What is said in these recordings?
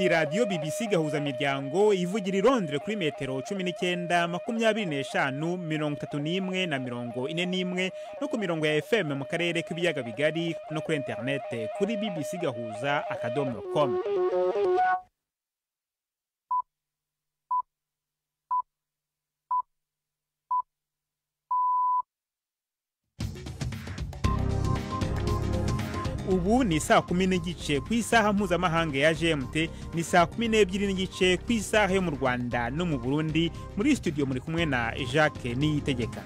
Ni radiyo BBC Gahuza Miryango, ivugira i Londres kuri metero 19, 25, 31 na 41, no ku mirongo ya FM mu karere k'ibiyaga bigari, no kuri interinete kuri bbcgahuza.com. Ubu ni 10:30 ku isaha mpuzamahanga ya GMT, ni 12:30 ku isaha yo mu Rwanda no mu Burundi. Muri studio muri kumwe na Jacques Niyitegeka.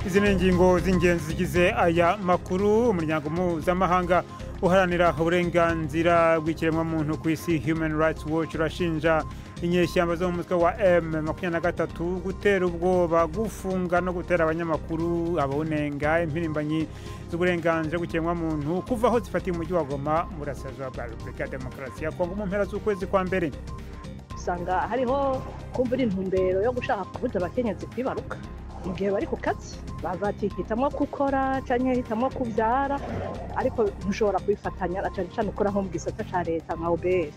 Izi ni ingingo z'ingenzi zigize aya makuru. Umuryango mpuzamahanga uharanira uburenganzira bw'ikiremwamuntu ku isi, Human Rights Watch, urashinja inyeshyamba zo mu mutwe wa M23 gutera ubwoba, gufunga no gutera abanyamakuru, abawunenga, impirimbanyi z'uburenganzira bw'ikiremwamuntu kuva aho zifatiye umujyi wa Goma mu burasirazuba bwa Repubulika ya Demokarasi ya Kongo mu mpera z'ukwezi kwa mbere. Usanga hariho kumva intumbero yo gushaka kubuza abakenyezi kwibaruka mu gihe bari ku kazi, bava ati hitamwo gukora canke hitamwo kuvyara, ariko ntushobora kubifatanya na cane cane ukora nko mu gisata ca leta nka OBR.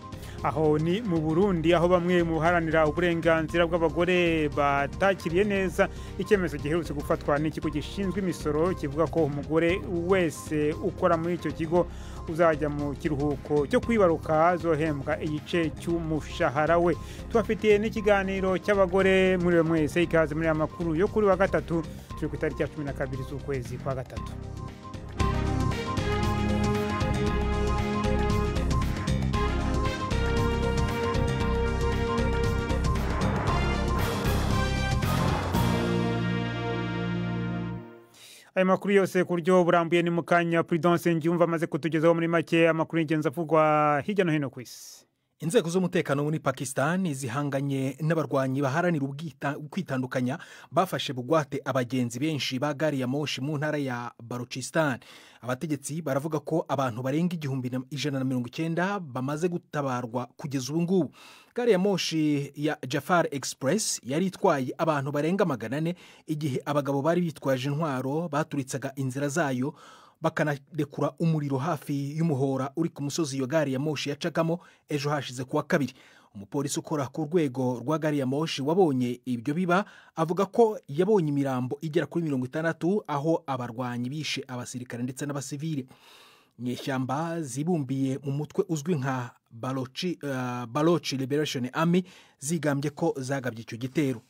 Aho ni mu Burundi, aho bamwe mu baharanira uburenganzira bw'abagore batakiriye neza icyemezo giherutse gufatwa n'ikigo gishinzwe imisoro, kivuga ko umugore wese ukora muri icyo kigo uzajya mu kiruhuko cyo kwibaruka azohembwa igice cy'umushahara we. Tubafitiye n'ikiganiro cy'abagore. Muri mwese ikaze muri aya makuru yo kuri wa gatatu, turi ku itariki ya 12 z'ukwezi kwa gatatu. Aya makuru yose ku buryo burambuye ni mukanya. Prudence Ngyumva amaze kutugezaho muri make amakuru y'ingenzi avugwa hirya no hino ku isi. Inzego z'umutekano muri Pakistan zihanganye n'abarwanyi baharanira kwitandukanya bafashe bugwate abagenzi benshi ba gari ya moshi mu ntara ya Balochistan. Abategetsi baravuga ko abantu barenga 1190 bamaze gutabarwa kugeza ubu ngubu. Gari ya moshi ya Jafar Express yari itwaye abantu barenga 400 igihe abagabo bari bitwaje intwaro baturitsaga inzira zayo, bakanarekura umuriro hafi y'umuhora uri ku musozi iyo gari ya moshi yacagamo ejo hashize kuwa kabiri. Umupolisi ukora ku rwego rwa gari ya moshi wabonye ibyo biba avuga ko yabonye imirambo igera kuri 60, aho abarwanyi bishe abasirikare ndetse n'abasivile. Inyeshyamba zibumbiye mu mutwe uzwi nka Balochi Liberation Army zigambye ko zagabye icyo gitero.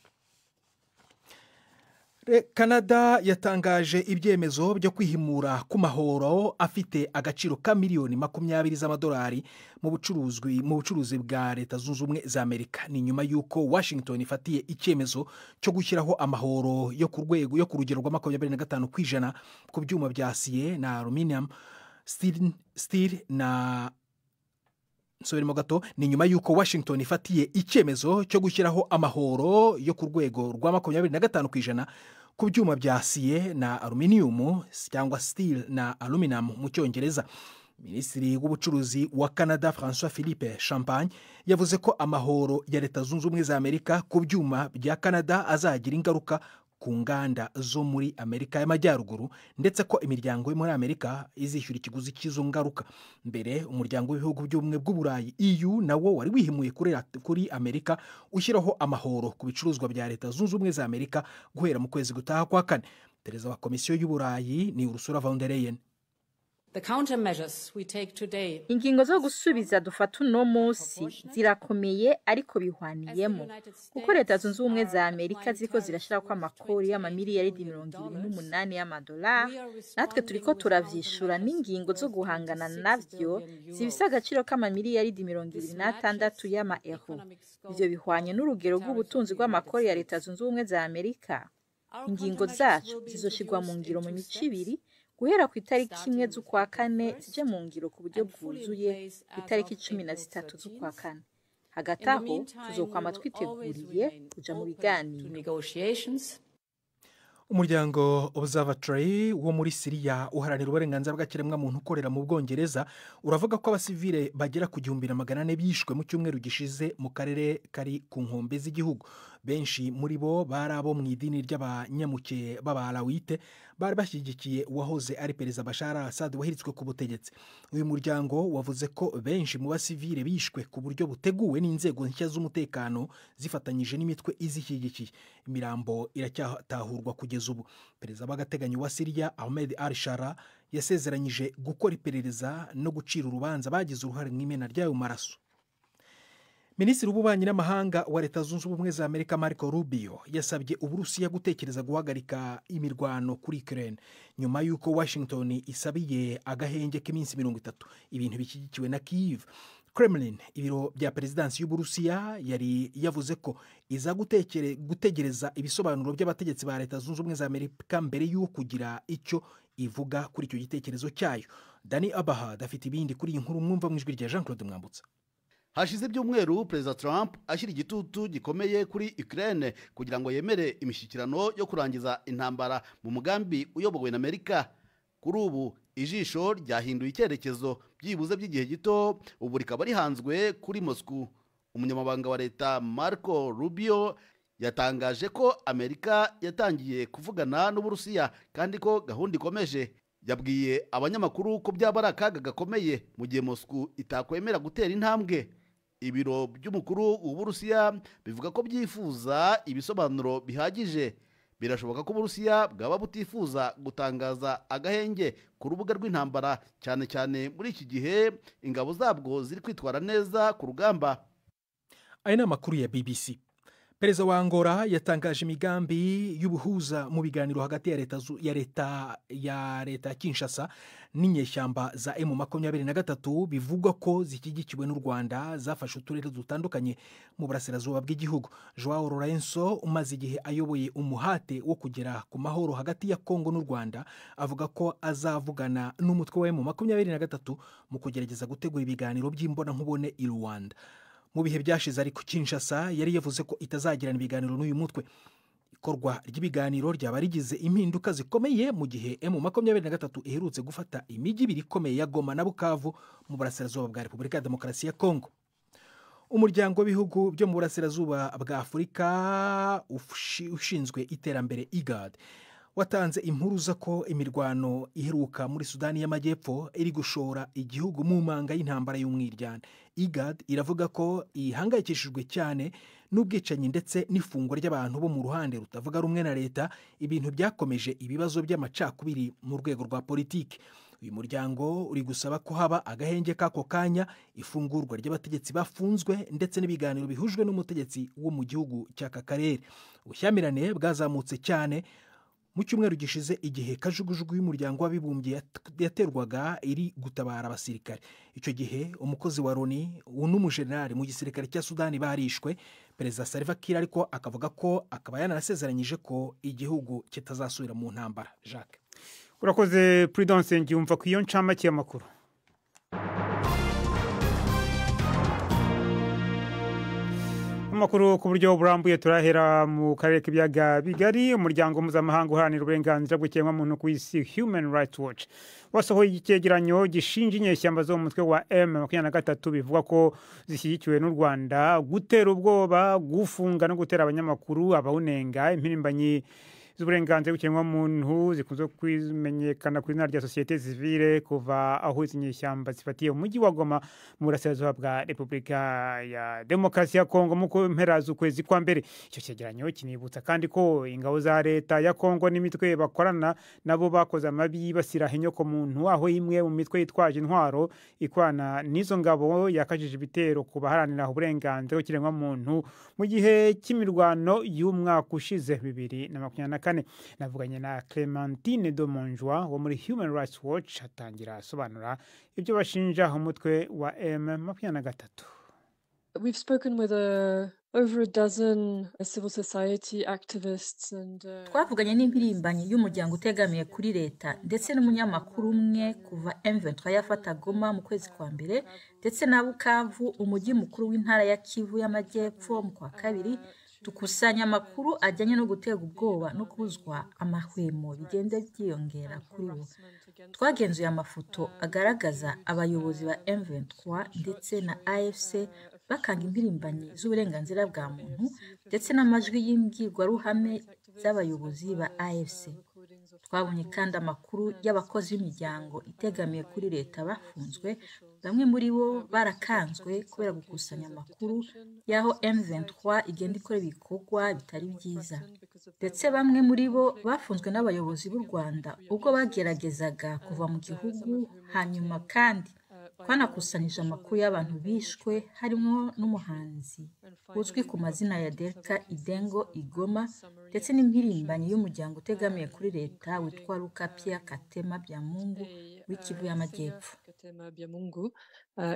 Canada yatangaje ibyemezo byo kwihimura ku mahoro afite agaciro ka miliyoni 20 z'amadolari mu bucuruzi bwa Leta Zunze Ubumwe za Amerika. Ni nyuma y'uko Washington ifatiye icyemezo cyo gushyiraho amahoro yo ku rwego yo ku rugero rwa 25% ku byuma bya acier na aluminium, steel na nsubiremo gato. Ni nyuma y'uko Washington ifatiye icyemezo cyo gushyiraho amahoro yo ku rwego rwa 25% ku byuma bya acier na aluminium, cyangwa steel na aluminum mu Cyongereza. Minisitiri w'ubucuruzi wa Canada, Francois Philippe Champagne, yavuze ko amahoro ya Leta Zunze Ubumwe za Amerika ku byuma bya Canada azagira ingaruka ku nganda zo muri Amerika y'Amajyaruguru, ndetse ko imiryango yo muri Amerika izishyura ikiguzi cy'izo ngaruka. Mbere umuryango w'ibihugu by'Ubumwe bw'Uburayi, EU, nawo wari wihimuye kuri Amerika, ushyiraho amahoro ku bicuruzwa bya Leta Zunze Ubumwe za Amerika guhera mu kwezi gutaha kwa kane. Perezida wa Komisiyo y'Uburayi ni Ursula von der Leyen. Ingingo zo gusubiza dufata uno munsi zirakomeye, ariko bihwaniyemo, kuko Leta Zunze Ubumwe za Amerika ziriko zirashirako amakori y'amamiliyaridi 28 y'amadolari, natwe turiko turavyishura n'ingingo zo guhangana navyo zifise agaciro k'amamiliyaridi 26 y'ama-euro. Ivyo bihwanye n'urugero rw'ubutunzi bw'amakori ya Leta Zunze Ubumwe za Amerika. Ingingo zacu zizoshirwa mu ngiro mu mico ibiri, guhera ku itariki 1 z'ukwa kane, zije mu ngiro ku buryo bwuzuye ku itariki 13 z'ukwa kane. Hagati aho tuzokwama twiteguriye kuja mu biganiro. Umuryango Observatory wo muri Siriya uharanira uburenganzira bw'ikiremwamuntu ukorera mu Bwongereza uravuga ko abasivile bagera ku 1400 bishwe mu cyumweru gishize mu karere kari ku nkombe z'igihugu. Benshi muri bo bari abo mu idini ry'abanyamuke b'Abalawite, bari bashyigikiye uwahoze ari Perezida Bashar al-Assad wahiritswe ku butegetsi. Uyu muryango wavuze ko benshi mu basivile bishwe ku buryo buteguwe n'inzego nshya z'umutekano zifatanyije n'imitwe izishyigikiye. Imirambo iracyatahurwa kugeza ubu. Perezida w'agateganyo wa Siriya, Ahmed al-Shara, yasezeranyije gukora iperereza no gucira urubanza bagize uruhare mu imena ry'ayo maraso. Minisitiri w'Ububanyi n'Amahanga wa Leta Zunze Ubumwe za Amerika, Marco Rubio, yasabye Uburusiya gutekereza guhagarika imirwano kuri Ukraine nyuma y'uko Washington isabiye agahenge k'iminsi 30, ibintu bishyigikiwe na Kyiv. Kremlin, ibiro bya perezidansi y'Uburusiya, yari yavuze ko iza gutegereza ibisobanuro by'abategetsi ba Leta Zunze Ubumwe za Amerika mbere y'uko kugira icyo ivuga kuri icyo gitekerezo cyayo. Dani Abahad afite ibindi kuri iyi nkuru, mwumva mu ijwi rya Jean Claude Mwambutsa. Hashize ibyumweru Perezida Trump ashyira igitutu gikomeye kuri Ukraine kugira ngo yemere imishyikirano yo kurangiza intambara mu mugambi uyobowe na Amerika. Kuri ubu ijisho ryahinduye icyerekezo byibuze by'igihe gito, ubu rikaba rihanzwe kuri Moscow. Umunyamabanga wa leta Marco Rubio yatangaje ko Amerika yatangiye kuvugana n'Uburusiya kandi ko gahunda ikomeje. Yabwiye abanyamakuru ko byaba ari akaga gakomeye mu gihe Moscow itakwemera gutera intambwe. Ibiro by'umukuru w'Uburusiya bivuga ko byifuza ibisobanuro bihagije. Birashoboka ko Uburusiya bwaba butifuza gutangaza agahenge ku rubuga rw'intambara, cyane cyane muri iki gihe ingabo zabwo ziri kwitwara neza ku rugamba. Aya ni amakuru ya BBC. Perezida wa Angola yatangaje imigambi y'ubuhuza mu biganiro hagati ya leta ya leta ya leta ya Kinshasa n'inyeshyamba za M23 bivugwa ko zishyigikiwe n'u Rwanda, zafashe uturere dutandukanye mu burasirazuba bw'igihugu. Joao Lourenço, umaze igihe ayoboye umuhate wo kugera ku mahoro hagati ya Kongo n'u Rwanda, avuga ko azavugana n'umutwe wa M23 mu kugerageza gutegura ibiganiro by'imbonankubone i Rwanda. Mu bihe byashize ariko, Kinshasa yari yavuze ko itazagirana ibiganiro n'uyu mutwe. Ikorwa ry'ibiganiro ryaba rigize impinduka zikomeye mu gihe M23 iherutse gufata imijyi ibiri ikomeye ya Goma na Bukavu mu burasirazuba bwa Repubulika ya Demokarasi ya Kongo. Umuryango w'ibihugu byo mu burasirazuba bwa Afurika ushinzwe iterambere, IGAD, watanze impuruza ko imirwano iheruka muri Sudani y'Amajyepfo iri gushora igihugu mu manga y'intambara y'umwiryane. IGAD iravuga ko ihangayikishijwe cyane n'ubwicanyi ndetse n'ifungwa ry'abantu bo mu ruhande rutavuga rumwe na leta, ibintu byakomeje ibibazo by'amacakubiri mu rwego rwa politiki. Uyu muryango uri gusaba ko haba agahenge k'ako kanya, ifungurwa ry'abategetsi bafunzwe ndetse n'ibiganiro bihujwe n'umutegetsi wo mu gihugu cy'aka karere. Ubushyamirane bwazamutse cyane mu cyumweru gishize, igihe kajugujugu y'Umuryango w'Abibumbye yaterwaga iri gutabara abasirikare. Icyo gihe umukozi wa Loni n'umujenerali mu gisirikare cya Sudani barishwe. Perezida Salva Kiir ariko akavuga ko, akaba yanarasezeranyije ko igihugu kitazasubira mu ntambara. Jacques. Urakoze Prudence Ngiyumva ku iyo ncamake y'amakuru. Amakuru ku buryo burambuye turahera mu karere k'ibiyaga bigari. Umuryango mpuzamahanga uharanira uburenganzira bw'ikiremwamuntu ku isi, Human Rights Watch, wasohoye icyegeranyo gishinja inyeshyamba zo mu mutwe wa M23 bivuga ko zishyigikiwe n'u Rwanda gutera ubwoba, gufunga no gutera abanyamakuru, abawunenga, impirimbanyi z'uburenganzira bw'ikiremwamuntu zikunze kwimenyekana ku izina rya sosiyete sivile, kuva aho izi nyeshyamba zifatiye umujyi wa Goma mu burasirazuba bwa Repubulika ya Demokarasi ya Kongo mu mpera z'ukwezi kwa mbere. Icyo cyegeranyo kinibutsa kandi ko ingabo za leta ya Kongo n'imitwe bakorana nabo bakoze amabi yibasira inyokomuntu, aho imwe mu mitwe yitwaje intwaro ikorana n'izo ngabo yakajije ibitero ku baharanira uburenganzira bw'ikiremwamuntu mu gihe cy'imirwano y'umwaka ushize 2024. Navuganye na Clementine Domonjwa wo muri Human Rights Watch, atangira asobanura ibyo bashinja umutwe wa M23. We've spoken with over a dozen civil society activists and Twavuganye n'impirimbanyi y'umuryango utegamiye kuri leta ndetse n'umunyamakuru umwe kuva M23 yafata Goma mu kwezi kwa mbere ndetse na Bukavu, umujyi mukuru w'intara ya Kivu y'Amajyepfo, mu kwa kabiri, dukusanya amakuru ajyanye no guterwa ubwoba no kubuzwa amahwemo bigenda byiyongera kuri bo. Twagenzuye amafoto agaragaza abayobozi ba M23 ndetse na AFC Bakanga impirimbanyi z'uburenganzira bwa muntu ndetse n'amajwi y'imbwirwaruhame z'abayobozi ba AFC. Twabonye kandi amakuru y'abakozi b'imiryango itegamiye kuri leta bafunzwe, bamwe muri bo barakanzwe kubera gukusanya amakuru y'aho M23 igenda ikora ibikorwa bitari byiza. Ndetse bamwe muri bo bafunzwe n'abayobozi b'u Rwanda ubwo bageragezaga kuva mu gihugu. Hanyuma kandi twanakusanyije amakuru y'abantu bishwe, harimo n'umuhanzi uzwi ku mazina ya Delka Idengo Igoma, ndetse n'impirimbanyi y'umuryango utegamiye kuri leta witwa Luka Pierre Katema Byamungu w'Ikivu y'Amajyepfo. Katema Byamungu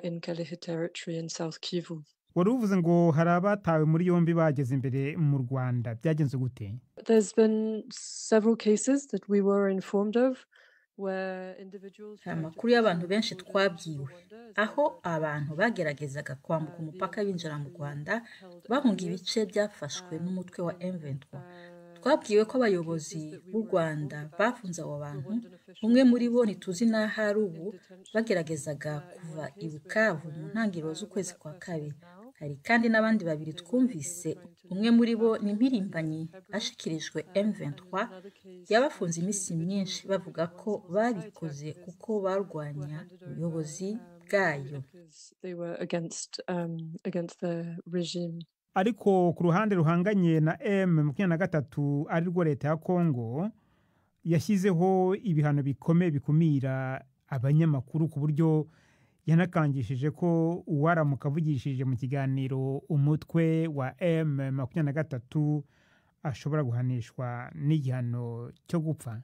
in Kalehe territory in South Kivu. Wari uvuze ngo hari abatawe muri yombi bageze imbere mu Rwanda, byagenze gute? There's been several cases that we were informed of where individuals Hari amakuru y'abantu benshi twabwiwe aho abantu bageragezaga kwambuka umupaka binjira mu Rwanda bahunga ibice byafashwe n'umutwe wa M23. Twabwiwe ko abayobozi b'u Rwanda bafunze abo bantu, umwe muri bo ntituzi n'aho ari ubu, bageragezaga kuva i Bukavu mu ntangiriro z'ukwezi kwa kabiri. Hari kandi n'abandi babiri twumvise, umwe muri bo ni impirimbanyi bashikirijwe M23 yabafunze iminsi myinshi, bavuga ko babikoze kuko barwanya ubuyobozi bwayo. Because they were against the regime. Ariko ku ruhande ruhanganye na M23, ari rwo leta ya Kongo, yashyizeho ibihano bikomeye bikumira abanyamakuru, ku buryo yanakangishije ko uwaramuka avugishije mu kiganiro umutwe wa M23 ashobora guhanishwa n'igihano cyo gupfa.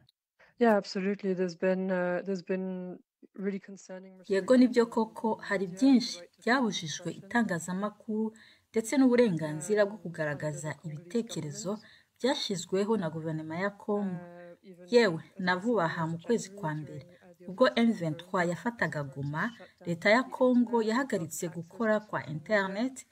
Yeah, absolutely. There's been really concerning Yego, nibyo koko, hari byinshi byabujijwe itangazamakuru, ndetse n'uburenganzira bwo kugaragaza ibitekerezo byashyizweho na guverinoma ya Kongo. Yewe na vuba aha mu kwezi kwa mbere, ubwo M23 yafataga Goma, leta ya Kongo yahagaritse gukora kwa internet,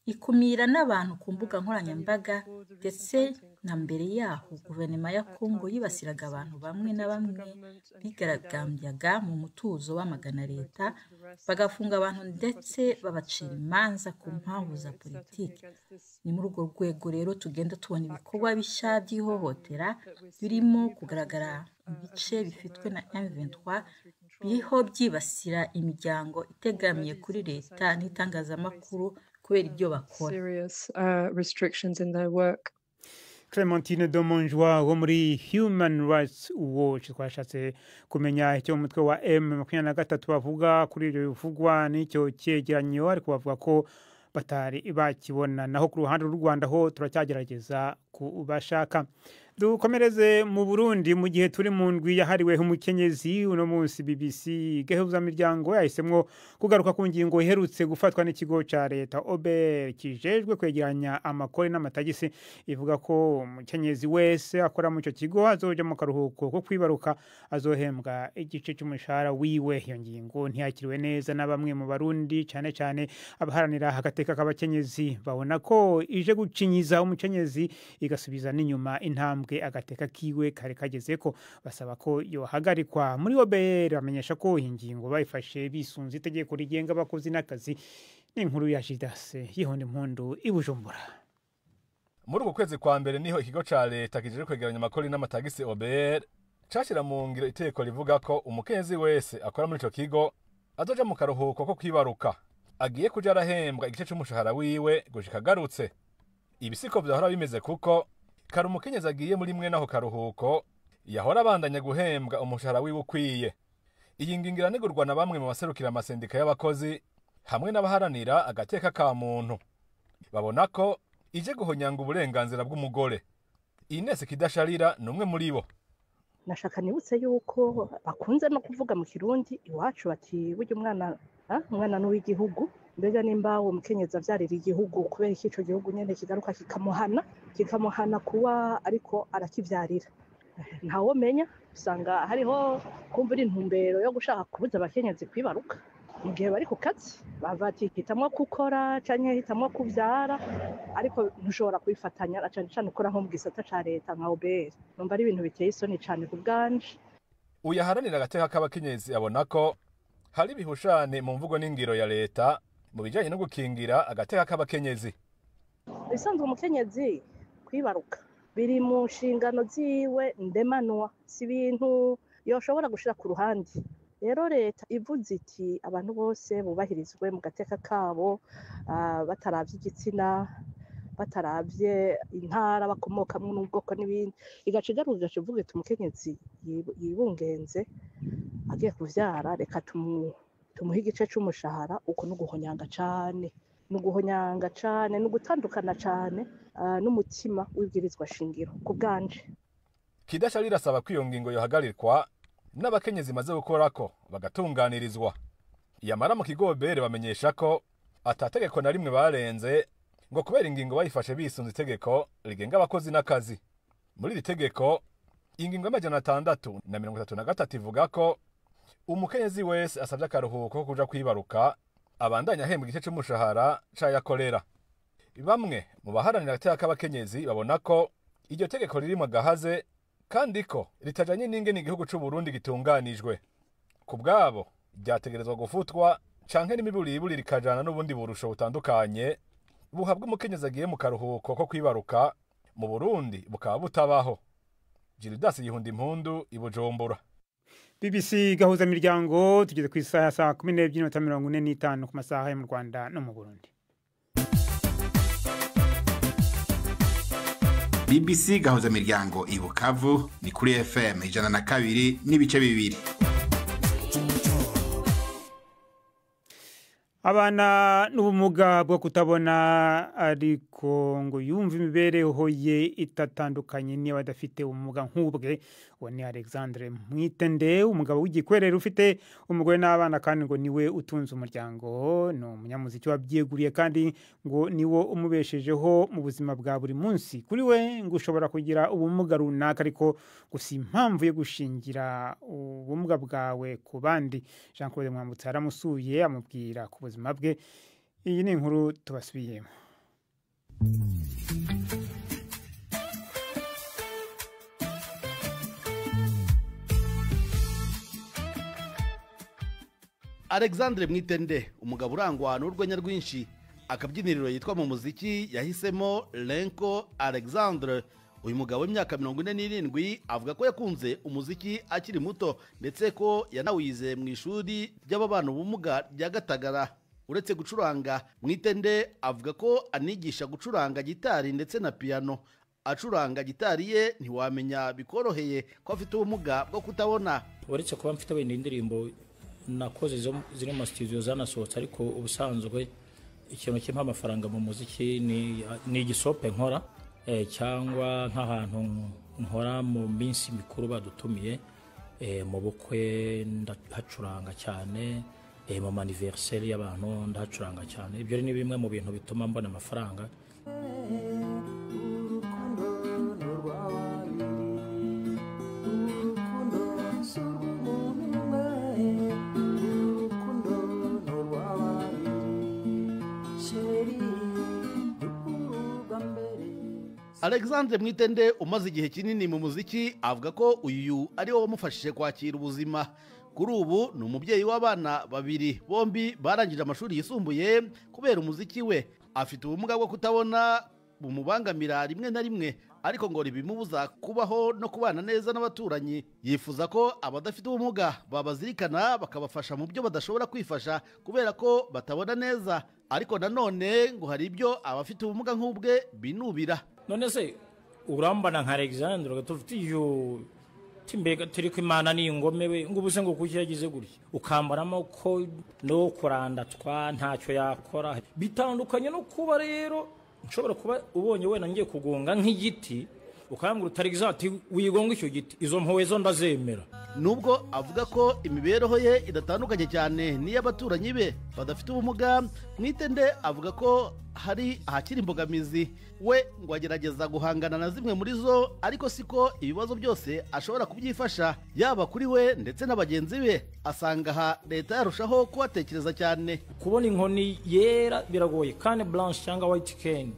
ikumira n'abantu ku mbuga nkoranyambaga. Ndetse na mbere yaho, guverinoma ya Kongo yibasiraga abantu bamwe na bamwe bigaragambyaga mu mutuzo bamagana leta, bagafunga abantu ndetse babacira imanza ku mpamvu za politiki. Ni muri urwo rwego rero tugenda tubona ibikorwa bishya by'ihohotera birimo kugaragara mu bice bifitwe na M23, biriho byibasira imiryango itegamiye kuri leta n'itangazamakuru kubera ibyo bakora. Serious restrictions in their work. Clementine Domonjwa wo muri Human Rights Watch. Twashatse kumenya icyo umutwe wa M23 bavuga kuri ibyo bivugwa n'icyo cyegeranyo, ariko bavuga ko batari bakibona. Naho ku ruhande rw'u Rwanda ho turacyagerageza kubashaka. Dukomereze mu Burundi. Mu gihe turi mu ndwi yahariwe umukenyezi, uno munsi BBC Gahuzamiryango yahisemwo kugaruka ku ngingo iherutse gufatwa n'ikigo ca leta OBR kijejwe kwegeranya amakori n'amatagisi, ivuga ko umukenyezi wese akora mu ico kigo azoja mu karuhuko ko kwibaruka azohembwa igice c'umushahara wiwe. Iyo ngingo ntiyakiriwe neza na bamwe mu Barundi, cane cane abaharanira agateka k'abakenyezi, babona ko ije gucinyiza umukenyezi, igasubiza n'inyuma intambwe agateka kiwe kare kagezeko. Basaba ko yohagarikwa. Muri OBR bamenyesha ko iyi ngingo bayifashe bisunze itegeko rigenga abakozi n'akazi. N'inkuru ya Jidase Yihonda Impundu i Bujumbura. Muri uku kwezi kwa mbere niho ikigo ca leta kijejwe kwegeranya amakori n'amatagisi OBR cashira mu ngiro itegeko rivuga ko umukenyezi wese akora muri ico kigo azoja mu karuhuko ko kwibaruka agiye kuja arahembwa igice c'umushahara wiwe gushika agarutse. Ibi siko vyahora bimeze, kuko kare umukenyezi agiye muri mwene ako karuhuko yahora abandanya guhembwa umushahara wiwe ukwiye. Iyi ngingo iranegurwa na bamwe mu baserukira amasendika y'abakozi hamwe n'abaharanira agateka ka muntu, babona ko ije guhonyanga uburenganzira bw'umugore. Ines Kidasharira ni umwe muri bo. Nashaka nibutse yuko bakunze no kuvuga mu Kirundi iwacu bati: "Burya umwana, umwana ni uw'igihugu." Mbega nimba uwo mukenyezi avyarira igihugu, kubera iki ico gihugu nyene kigaruka kikamuhana kuba ariko arakivyarira? Ntawomenya, usanga hariho kumva intumbero yo gushaka kubuza abakenyezi kwibaruka mu gihe bari ku kazi. Bava ati: "Hitamwo gukora canke hitamwo kuvyara," ariko ntushobora kubifatanya, na cane cane ukora nko mu gisata ca leta nka OBR. Numva ari ibintu biteye isoni cane ku bwanje. Uyaharanira agateka k'abakenyezi abona ko hari ibihushane mu mvugo n'ingiro ya leta. mu bijanye no gukingira agateka k'abakenyezi. Bisanzwe umukenyezi kwibaruka biri mu nshingano ziwe ndemanwa, si ibintu yoshobora gushira ku ruhande. Rero leta ivuze iti abantu bose bubahirizwe mu gateka kabo, bataravye igitsina, bataravye intara bakomokamwo n'ubwoko n'ibindi, igaca igaruka igaca ivuga iti umukenyezi yibungenze agiye kuvyara, reka tumuhe igice c'umushahara. Uko ni uguhonyanga cane, ni uguhonyanga cane, ni ugutandukana cane n'umutima w'ibwirizwa shingiro ku bwanje. Kidashari irasaba ko iyo ngingo yohagarikwa n'abakenyezi maze gukorako bagatunganirizwa. Yamara mu kigo OBR bamenyesha ko atategeko na rimwe barenze, ngo kubera ingingo bayifashe bisunze itegeko rigenga abakozi n'akazi. Muri iri tegeko ingingo ya 633 ivuga ko umukenyezi wese asabye akaruhuko ko kuja kwibaruka abandanya ahembwa igice c'umushahara c'ayakorera. Bamwe mu baharanira agateka k'abakenyezi babona ko iryo tegeko ririmwo agahaze, kandi ko ritajanye n'ingene igihugu c'u Burundi gitunganijwe. Ku bwabo ryategerezwa gufutwa canke n'imiburiburi rikajana n'ubundi burusho butandukanye buhabwa umukenyezi agiye mu karuhuko ko kwibaruka mu Burundi bukaba butabaho. Gildas Yihunda Impundu, i Bujumbura. BBC Gahuza Miryango, tugeze ku isaha ya saa 12:45 ku masaha yo mu Rwanda no mu Burundi. BBC Gahuza Miryango i Bukavu ni kuri FM 102.2. Abana n'ubumuga bwo kutabona ariko ngo yumva imibereho ye itatandukanye niba badafite ubumuga nk'ubwe. Uwo ni Alexandre Mwitende, umugabo w'igikwerere ufite umugore n'abana, kandi ngo niwe utunze umuryango. Ni umunyamuziki wabyeguriye kandi ngo niwo umubeshejeho mu buzima bwa buri munsi. Kuri we ngo ushobora kugira ubumuga runaka, ariko gusa impamvu yo gushingira ubumuga bwawe ku bandi. Jean Claude Mwambutsa yaramusuye amubwira ku buzima bwe. Iyi ni inkuru tubasubiyemo. Alexandre Mwitende, umugabo urangwa n'urwenya rwinshi, akabyiniriro yitwa mu muziki yahisemo Lenko Alexandre. Uyu mugabo w'imyaka 47 avuga ko yakunze umuziki akiri muto, ndetse ko yanawize mu ishuri ry'ababana ubumuga rya Gatagara. Uretse gucuranga, Mwitende avuga ko anigisha gucuranga gitari ndetse na piano. Acuranga gitari ye ntiwamenya bikoroheye ko afite ubumuga bwo kutabona. Uretse kuba mfite wenda indirimbo nakoze ziri mu studio zanasohotse, ariko ubusanzwe ikintu kimpa amafaranga mu muziki ni igisope nkora, cyangwa nk'ahantu nkora mu minsi mikuru badutumiye, mu bukwe ndahacuranga cyane, mu anniversaire y'abantu ndahacuranga cyane. Ibyo ni bimwe mu bintu bituma mbona amafaranga. Alexandre Mwitende umaze igihe kinini mu muziki avuga ko uyu ari wo wamufashije kwakira ubuzima. Kuri ubu ni umubyeyi w'abana babiri, bombi barangije amashuri yisumbuye kubera umuziki we. Afite ubumuga bwo kutabona bumubangamira rimwe na rimwe, ariko ngo ntibimubuza kubaho no kubana neza n'abaturanyi. Yifuza ko abadafite ubumuga babazirikana bakabafasha mu byo badashobora kwifasha kubera ko batabona neza, ariko nanone ngo hari ibyo abafite ubumuga nk'ubwe binubira. None se urambana nka Alexandre gatufite iyo timbega turi kwimana ni ingome we ngo ubuse ngo kuki yagize gutya, ukambaramo ko no kurandatwa ntacyo yakora. Bitandukanye no kuba rero nshobora kuba ubonye wenda ngiye kugonga nk'igiti ukambwira utari ati wigonga icyo giti, izo mpuwe zo ndazemera. Nubwo avuga ko imibereho ye idatandukanye cyane n'iy'abaturanyi be badafite ubumuga, Mwitende avuga ko hari ahakiri imbogamizi. We ngo agerageza guhangana na zimwe muri zo, ariko siko ibibazo byose ashobora kubyifasha, yaba kuri we ndetse na bagenzi be. Asanga aha leta yarushaho kubatekereza cyane. Kubona inkoni yera biragoye, kandi blanche cyangwa white cane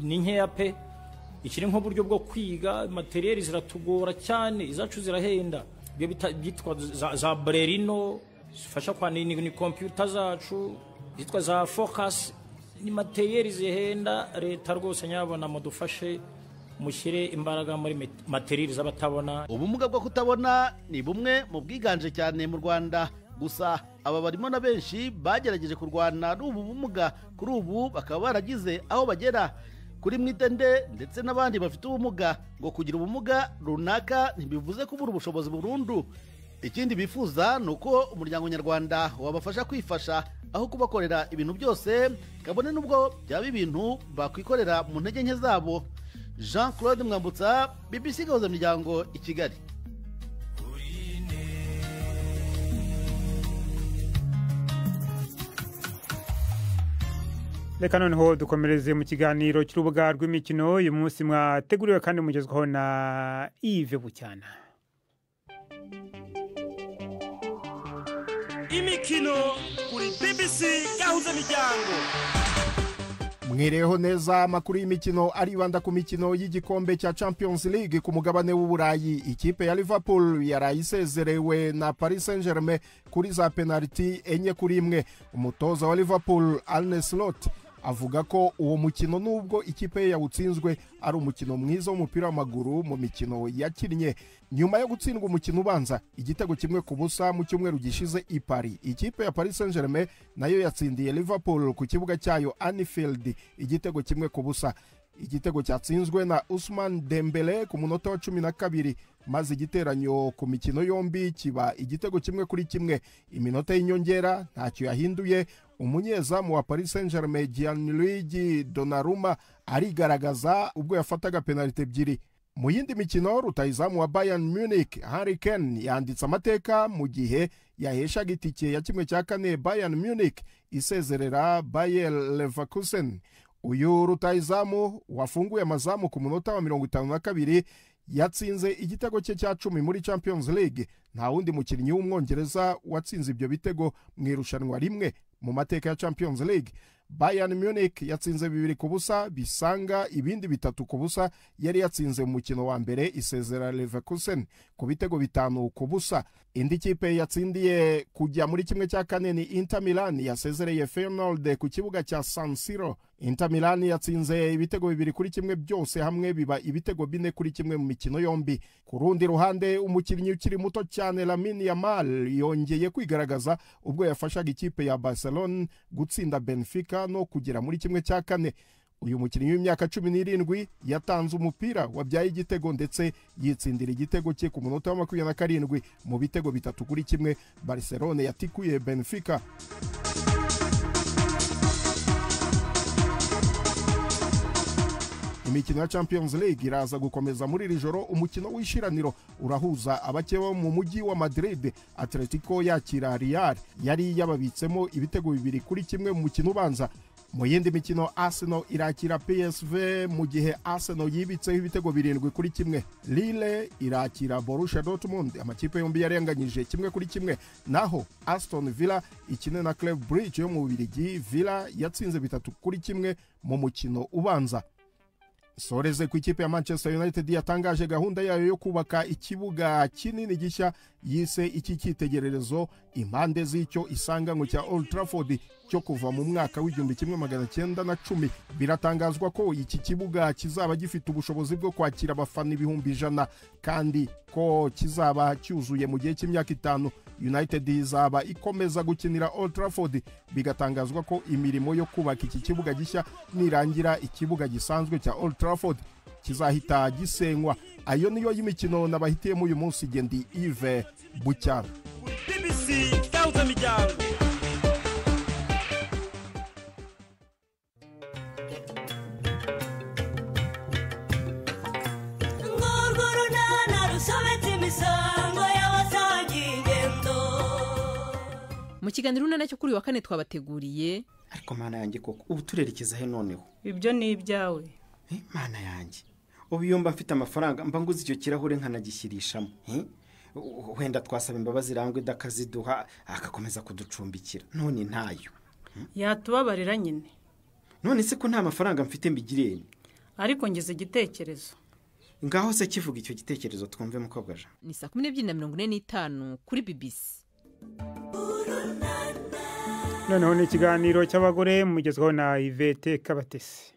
ni nkeya pe. Ikiri nk'uburyo bwo kwiga materiel ziratugora cyane, izacu zirahenda. Ibyo byitwa za Brerino zifasha kwa ni computer zacu. Zitwa za Focus, ni materiyeri zihenda. Leta rwose nyabona mudufashe, mushyire imbaraga muri materiyeri z'abatabona. Ubumuga bwo kutabona ni bumwe mu bwiganje cyane mu Rwanda. Gusa aba barimo na benshi bagerageje kurwana n'ubu bumuga, kuri ubu bakaba baragize aho bagera. Kuri Mwitende ndetse n'abandi bafite ubumuga, ngo kugira ubumuga runaka ntibivuze kubura ubushobozi burundu. Ikindi bifuza ni uko umuryango nyarwanda wabafasha kwifasha aho kubakorera ibintu byose, kabone n'ubwo byaba ibintu bakwikorera mu ntege nke zabo. Jean Claude Mwambutsa, BBC Gahuzamiryango i Kigali. Reka noneho dukomereze mu kiganiro cy'urubuga rw'imikino. Uyu munsi mwateguriwe kandi mugezwaho na Yves Bucyana. Imikino kuri BBC Gahuzamiryango. Mwireho neza. Amakuru y'imikino aribanda ku mikino y'igikombe cya Champions League ku mugabane w'Uburayi. Ikipe ya Liverpool yaraye isezerewe na Paris Saint-Germain kuri za penaliti 4-1. Umutoza wa Liverpool Arne Slot avuga ko uwo mukino, nubwo ikipe ye yawutsinzwe, ari umukino mwiza w'umupira w'amaguru mu mikino yakinnye. Nyuma yo gutsindwa umukino ubanza igitego 1-0 mu cyumweru gishize i Paris, ikipe ya Paris Saint-Germain nayo yatsindiye Liverpool ku kibuga cyayo Anfield igitego 1-0. Igitego cyatsinzwe na Ousmane Dembele ku munota wa 12, maze igiteranyo ku mikino yombi kiba igitego 1-1. Iminota y'inyongera ntacyo yahinduye. Umunyezamu wa Paris Saint-Germain Gianluigi Donnarumma arigaragaza ubwo yafataga penaliti 2. Mu yindi mikino, rutahizamu wa Bayern Munich Harry Kane yanditse amateka mu gihe yaheshaga itike ya 1/4 Bayern Munich isezerera Bayer Leverkusen. Uyu rutahizamu wafunguye amazamu ku munota wa 52 yatsinze igitego cye cya 10 muri Champions League. Nta wundi mukinnyi w'umwongereza watsinze ibyo bitego mu irushanwa rimwe mu mateka ya Champions League. Bayern Munich yatsinze 2-0 bisanga ibindi 3-0 yari yatsinze mu mukino wa mbere, isezera Leverkusen ku bitego 5-0. Indi kipe yatsindiye kujya muri 1/4 ni Inter Milan yasezereye Feyenoord ku kibuga cya San Siro. Inter Milan yatsinze ibitego 2-1 byose hamwe biba ibitego 4-1 mu mikino yombi. Ku rundi ruhande, umukinnyi ukiri muto cyane Lamine Yamal yongeye kwigaragaza ubwo yafashaga ikipe ya Barcelona gutsinda Benfica no kugera muri 1/4. Uyu mukinnyi w'imyaka 17 yatanze umupira wabyaye igitego ndetse yitsindira igitego cye ku munota wa 27 mu bitego 3-1 Barcelona yatikuye Benfica. Imikino ya Champions League iraza gukomeza muri iri joro. Umukino w'ishiraniro urahuza abakeba mu mujyi wa Madrid, Atletico yakira Real yari yababitsemo ibitego 2-1 mu mukino ubanza. Mu yindi mikino, Arsenal irakira PSV mu gihe Arsenal yibitseho ibitego 7-1. Lille irakira Borussia Dortmund, amakipe yombi yarenganyije 1-1. Naho Aston Villa ikine na Club Brugge yo mu Bubiligi, Villa yatsinze 3-1 mu mukino ubanza. Soreze ku ikipe ya Manchester United yatangaje gahunda yayo yo kubaka ikibuga kinini gishya yise iki cyitegererezo impande z'icyo isanganywe cya Old Trafford cyo kuva mu mwaka w'1910. Biratangazwa ko iki kibuga kizaba gifite ubushobozi bwo kwakira abafana 100,000 kandi ko kizaba cyuzuye mu gihe cy'imyaka 5. United izaba ikomeza gukinira Old Trafford. Bigatangazwa ko imirimo yo kubaka iki kibuga gishya nirangira ikibuga gisanzwe cya Old Trafford kizahita gisenywa. Ayo niyo y'imikino nabahitiyemo uyu munsi. Gendi Yves Bucyana, BBC Gahuzamiryango. Mu kiganiro urunana cyo kuri wa kane twabateguriye. Ariko mana yanjye koko ubu turerekeza he noneho? Ibyo ni ibyawe. Mana yanjye, ubu iyo mba mfite amafaranga mba nguze icyo kirahure nkanagishyirishamo. Wenda twasaba imbabazi Rangwe idakaziduha agakomeza kuducumbikira, none ntayo. Yatubabarira nyine. None se ko nta mafaranga mfite mbigirene? Ariko ngeze igitekerezo. Ngaho se kivuga icyo gitekerezo twumve mukobwa Jean. Ni saa 12:45 kuri BBC. Noneho ni ikiganiro cy'abagore mugezweho na Yvette Kabatesi.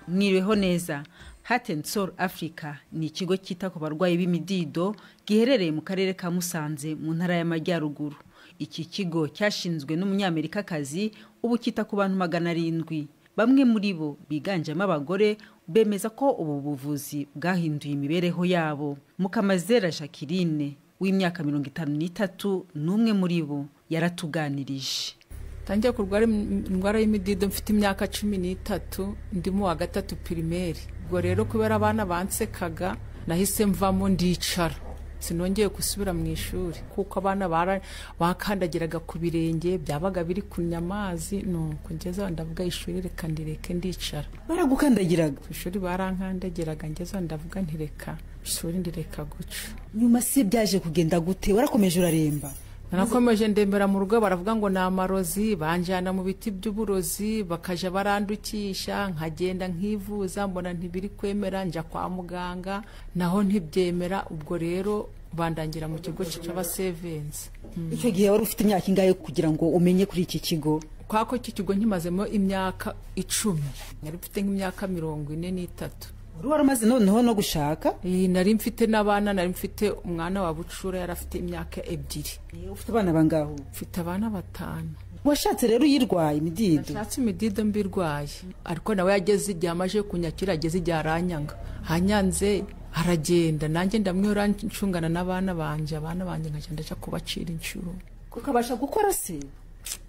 Mwiriweho neza. Heart and Soul Africa ni ikigo cyita ku barwayi b'imidido giherereye mu karere ka Musanze mu ntara y'Amajyaruguru. Iki kigo cyashinzwe n'umunyamerikakazi, ubu cyita ku bantu 700. Bamwe muri bo biganjemo abagore bemeza ko ubu buvuzi bwahinduye imibereho yabo. Mukamazera Jacqueline w'imyaka 53 n'umwe muri bo yaratuganirije. Tangiye kurwara indwara y'imidido mfite imyaka 13, ndi mu wa 3 primaire. Ubwo rero kubera abana bansekaga nahise mvamo ndicara, sinongeye gusubira mu ishuri kuko abana bakandagiraga ku birenge byabaga biri kunya amazi. Nuko ngeze ndavuga ishuri reka ndireke, ndicara. Baragukandagiraga ku ishuri? Barankandagiraga. Ngeze ndavuga ntireka ishuri ndireka guca. Nyuma se byaje kugenda gute? Warakomeje uraremba? Narakomeje ndembera mu rugo, baravuga ngo ni amarozi, banjyana mu biti by'uburozi, bakaja barandukisha, nkagenda nkivuza, mbona ntibiri kwemera, njya kwa muganga naho ntibyemera. Ubwo rero bandangira mu kigo cy'abasevensi. Icyo gihe wari ufite imyaka ingahe kugira ngo umenye kuri iki kigo? Kwako iki kigo nkimazemo imyaka 10, nari mfite nk'imyaka 43. Wari waramaze noneho no gushaka? Nari mfite n'abana, nari mfite umwana wa bucura yari afite imyaka 2. Ufite abana bangaho? Mfite abana 5. Washatse rero uyirwaye imidido? Nashatse imidido mbirwaye, ariko nawe yageze igihe amaje kunyakira, ageze igihe aranyanga, hanyanze aragenda, nanjye ndamwihora ncungana n'abana banje, abana banje nkajya ndaja kubacira inshuro. Ukabasha gukora se?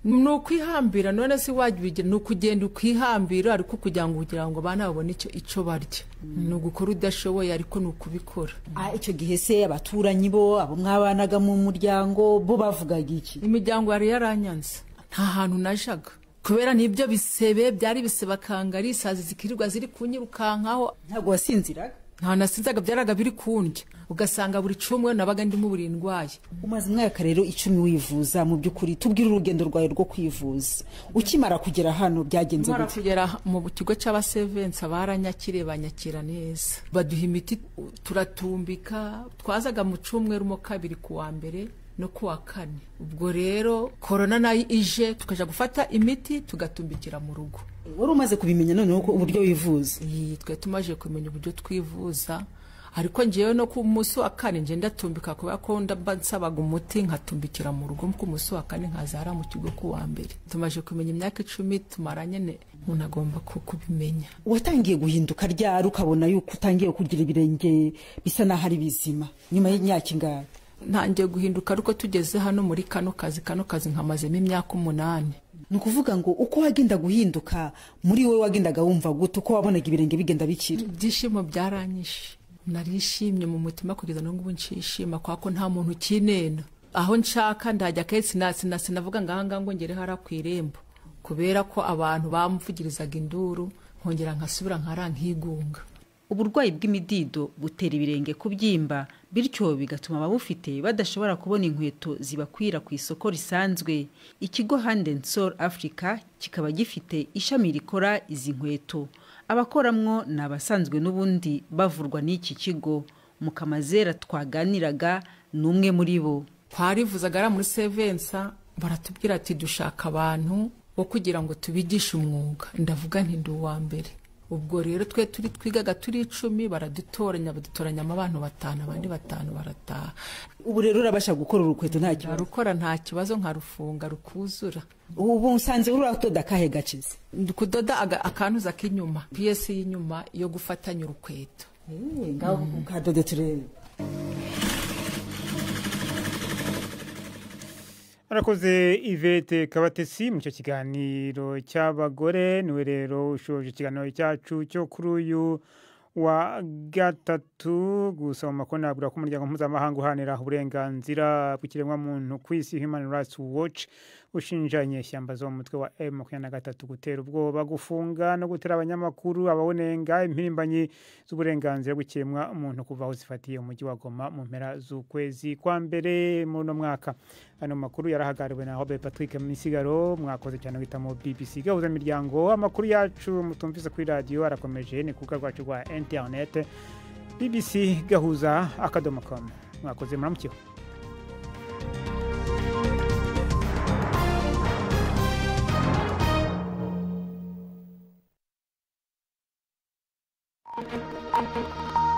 Ni ukwihambira. None se wabigira? Ni ukugenda ukihambira, ariko kugira ngo abana babone icyo barya. Ni ugukora udashoboye, ariko ni ukubikora. Icyo gihe se abaturanyi bo, abo mwabanaga mu muryango bo bavugaga iki? Imiryango yari yaranyanze, nta hantu najaga kubera n'ibyo bisebe byari bisebe akangari, isazi zikirirwa ziri kunyirukankaho. Ntabwo wasinziraga? Nta nasinzaga, byaraga biri kundya, ugasanga buri cumwe nabaga ndimo buri ndwaye. Umaze umwaka rero 10 wivuza. Mu by'ukuri tubwire urugendo rwawe rwo kwivuza. Ukimara kugera hano byagenze gute? Kugera mu kigo cy'abasevensi baranyakiriye, banyakira neza, baduha imiti turatumbika. Twazaga mu cumweru mo 2 ku wa mbere no ku wa 4. Ubwo rero korona nayo ije tukaja gufata imiti tugatumbikira mu rugo. Wari umaze kubimenya noneho ko uburyo wivuza? Twe tumaze kumenya uburyo twivuza, ariko ngewe no ku munsi wa 4 nje ndatumbika kubera ko ndaba nsabaga umuti nkatumbikira mu rugo. Ku munsi wa 4 nkazara mu kigo ku wa mbere. Tumaze kumenya imyaka 10 tumaranye, umuntu agomba kubimenya. Watangiye guhinduka ryari ukabona yuko utangiye kugira ibirenge bisa n'aho ari bizima? Nyuma y'imyaka ingahe? Ntangiye guhinduka ariko tugeze hano muri kano kazi nkamazemo imyaka 8. Ni ukuvuga ngo uko wagenda guhinduka muri wowe wagendaga wumva gute uko wabonaga ibirenge bigenda bikira? Ibyishimo byaranyishe, narishimye mu mutima kugeza n'ubu nshishima, kwa ko nta muntu ukinena. Aho nshaka ndajya kenshi, sinavuga ngaha ngo ngere hara ku irembo kubera ko abantu bamvugirizaga induru, nkongera nkasubira nkara nkigunga. Uburwayi bw'imidido butera ibirenge kubyimba, bityo bigatuma ababufite badashobora kubona inkweto zibakwira ku isoko risanzwe. Ikigo Hand and Soul Africa kikaba gifite ishami rikora izi nkweto. Abakoramwo ni abasanzwe n'ubundi bavurwa n'iki kigo. Mukamazera twaganiraga ni umwe muri bo. Twarivuzaga ari muri Sevensa, baratubwira ati dushaka abantu bo kugira ngo tubigishe umwuga. Ndavuga nti ndi uwa mbere. Ubwo rero twe turi twigaga turi 10, baradutoranya, badutoranyamo abantu 5, abandi 5 barataha. Ubu rero urabasha gukora urukweto nta kibazo? Rukora nta kibazo, nkarufunga rukuzura. Ubu usanze uradoda kahe gacize? Kudoda akantuza k'inyuma, piyesi y'inyuma yo gufatanya urukweto. Ngaho ukadode turebe. Arakoze Yvette Kabatesi mu cyo kiganiro cy'abagore. Niwe rero ushoje ikiganiro cyacu cyo kuri uyu wa gatatu. Gusa mu makuru nabwira ko umuryango mpuzamahanga uharanira uburenganzira bw'ikiremwamuntu ku isi Human Rights Watch ushinja inyeshyamba zo mu mutwe wa M23 gutera ubwoba, gufunga no gutera abanyamakuru, abawunenga, impirimbanyi z'uburenganzira bw'ikiremwamuntu kuva aho zifatiye umujyi wa Goma mu mpera z'ukwezi kwa mbere muri uno mwaka. Ano makuru yarahagariwe na Robert Patrick Misigaro. Mwakoze cyane guhitamo BBC Gahuza Miryango. Amakuru yacu mutumvise kuri radio arakomeje ni ku rubuga rwacu rwa internet. bbcgahuza.com. Mwakoze, muramukiho. Thank you.